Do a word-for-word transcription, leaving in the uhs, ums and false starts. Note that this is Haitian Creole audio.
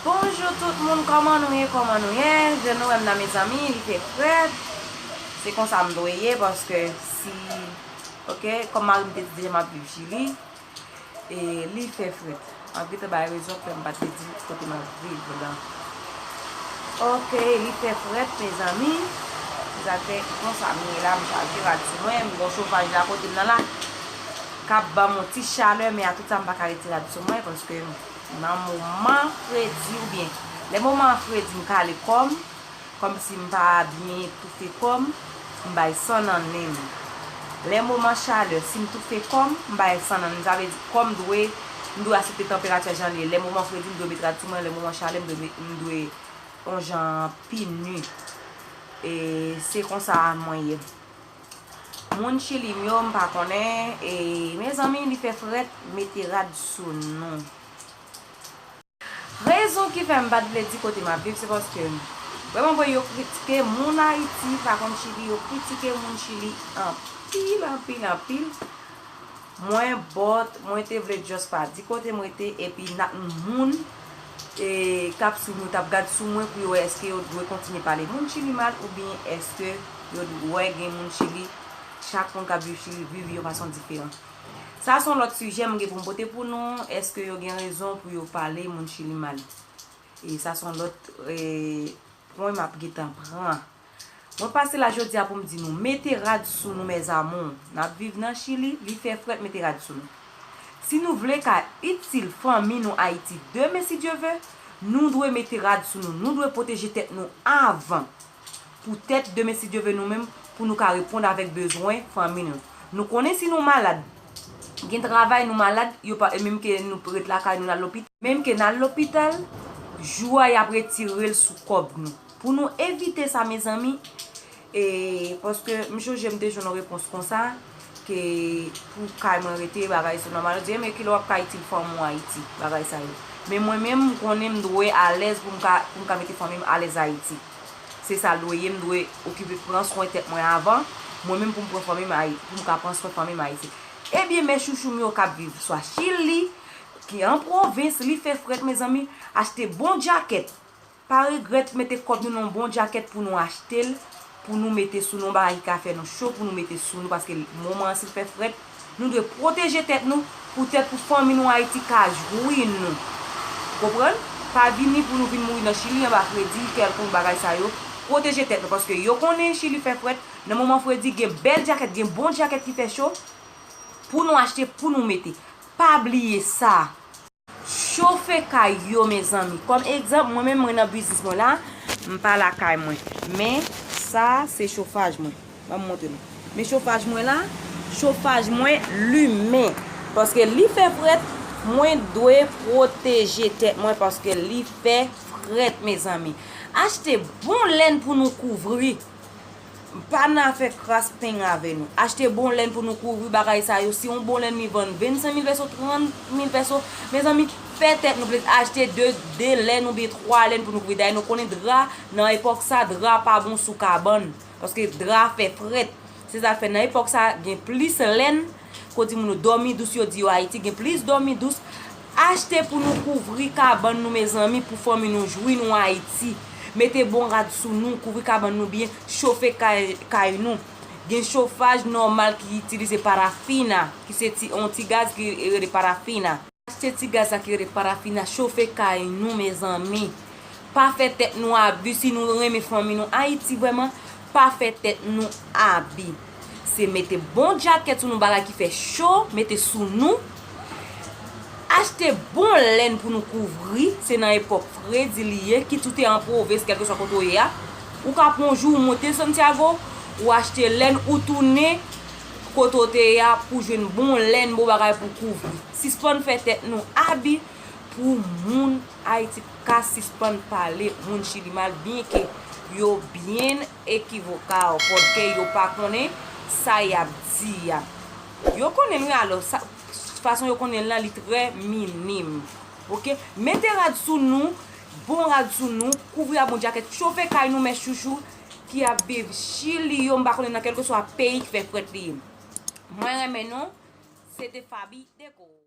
Bonjou tout moun, kòman nou ye, kòman nou ye? Je nou wè m nan, mezanmi, li fè frèt. Se konsa m dwe ye, paske si, oke, kòm mari m te di deja m ap viv Chili, e li fè frèt. M ap gentan bay rezon k fè m pa t vle di kote m ap viv la. Oke, li fè frèt, mezanmi. Se sa k fè konsa m ye la, m chaje rad sou mwen, m gon chofaj la kote m nan la, k ap ban m yon ti chalè, men a tout sa m pa ka retire rad sou mwen, paske nan moman fredi oubyen lè moman an fredi, m kale kò m, kòmsi m pa byen toufe kò m, m bay san nan nen m. Lè moman chalè, si m toufe kò m, m bay san nan nen m. Sa vle di kò m dwe, m dwe aksepte tanperati a jan l ye. Lè moman fredi, m dwe met rad sou mwen, lè moman chalè, m dwe met, m dwe yon jan pi nu. E se konsa mwen ye. Moun Chili m yo, m pa konnen, e mezanmi, li fè frèt, mete rad sou nou. Rezon ki fè m pa t vle di kote m ap viv, se paske vrèman vre yo kritike moun Ayiti, pa konn Chili, yo kritike moun Chili anpil, anpil, anpil. Mwen, but, mwen te vle just pa di kote m rete, epi n ap moun, e, k ap swiv nou t ap gad sou mwen pou yo wè èske yo dwe kontinye pale moun Chili mal oubyen èske yo dwe gen moun Chili, chak moun k ap viv Chili viv yon fason diferan. Sa se yon lòt sijè m gen pou m pote pou nou, èske yo gen rezon pou yo pale moun Chili mal? E sa se yon lòt, e, pwen m ap gentan pran. Mwen pase la jodi a pou m di nou, mete rad sou nou, mes amours. N ap viv nan Chili, li fè frèt, mete rad sou nou. Si nou vle ka itil fanmi nou Ayiti demen, si Dye ve, nou dwe mete rad sou nou. Nou dwe pwoteje tèt nou avan. Poutèt demen, si Dye ve, nou menm, pou nou ka reponn avèk bezwen fanmi nou. Nou konnen si nou malad, gen travay, nou malad, yo pa, e menm ke nou ret lakay nou, n al lopital, menm ke n al lopital, jou a y ap retire l sou kòb nou. Pou nou evite sa, mezanmi, e, paske m chonje m te jwenn yon repons konsa, ke pou kay mwen rete, bagay sa nòmal. Yo di, men kilè w ap ka itil fanmi w Ayiti, bagay sa yo. Men mwen menm, m konnen m dwe alèz pou m ka, pou m ka mete fanmi m alèz Ayiti. Se sa l dwe ye, m dwe okipe, pran swen tèt mwen avan, mwen menm pou m pran fanmi m Ayi-, pou m ka pran swen fanmi m Ayiti. Ebyen, mes chouchous m yo k ap viv swa Chili, ki an pwovens, li fè frèt, mezanmi, achte bon djakèt. Pa regrèt mete kòb nou nan yon bon djakèt pou nou achte l, pou nou mete sou nou, yon bagay ki ka fè nou cho, pou nou mete sou nou, paske moman an, si l fè frèt, nou dwe pwoteje tèt nou, poutèt pou fanmi nou Ayiti ka jwi nou. Konprann? Pa vini pou nou vin mouri nan Chili anba fredi, kèlkonk bagay sa yo. Pwoteje tèt nou, paske yo konnen Chili fè frèt, nan moman fredi, gen bèl djakèt, gen bon djakèt ki fè cho, pou nou achte, pou nou mete. Pa bliye sa. Chofe kay yo, mezanmi. Kòm egzanp, mwen menm, mwen nan biznis mwen la, m pa lakay mwen. Men, sa, se chofaj mwen. Ban m montre nou. Men chofaj mwen la, chofaj mwen limen. Paske li fè frèt, mwen dwe pwoteje tèt mwen paske li fè frèt, mezanmi. Achte bon lèn pou nou kouvri. Pa nan afè kras peng avè nou. Achte bon lèn pou nou kouvri bagay sa yo. Si yon bon lèn li vann vennsenk mil peso, trant mil peso, mezanmi, fè tèt nou plezi. Achte de, de lèn oubyen twa lèn pou nou kouvri. Dayè, nou konnen dra, nan epòk sa, dra pa bon sou kabann. Paske dra fè frèt. Se sa k fè nan epòk sa, gen plis lèn. Kote moun yo dòmi dous, yo di yo Ayiti, gen plis dòmi dous. Achte pou nou kouvri kabann nou, mezanmi, pou fanmi nou jwi nou Ayiti. Mete bon rad sou nou, kouvri kabann nou byen, chofe kay, kay nou. Gen chofaj nòmal ki itilize parafina, ki se ti, yon ti gaz ki rele parafina. Achte ti gaz la ki rele parafina, chofe kay nou, mezanmi. Pa fè tèt nou abi, si nou renmen fanmi nou Ayiti vrèman, pa fè tèt nou abi. Se mete bon djakèt sou nou, bagay ki fè cho, mete sou nou. Achte bon lèn pou nou kouvri, se nan epòk fredi li ye, kit ou te an pwovens, kèlkeswa kote w ye a. Ou ka pran yon jou, ou monte Santiago, ou achte lèn, ou tounen kote w te ye a pou jwenn bon lèn, bon bagay pou kouvri. Sispann fè tèt nou abi pou moun Ayiti ka sispann pale moun Chili mal, byenke yo byen ekivokal, pòdke yo pa konnen sa y ap di a. Yo konnen l, wi, alò, sa, fason yo konnen l lan, li trè minim. Oke? Mete rad sou nou, bon rad sou nou, kouvri ak bon djakèt, chofe kay nou, mes chouchous, ki ap viv Chili yo, m pa konnen nan kèlkeswa peyi ki fè frèt li ye. Mwen renmen nou, se te Faby Deco.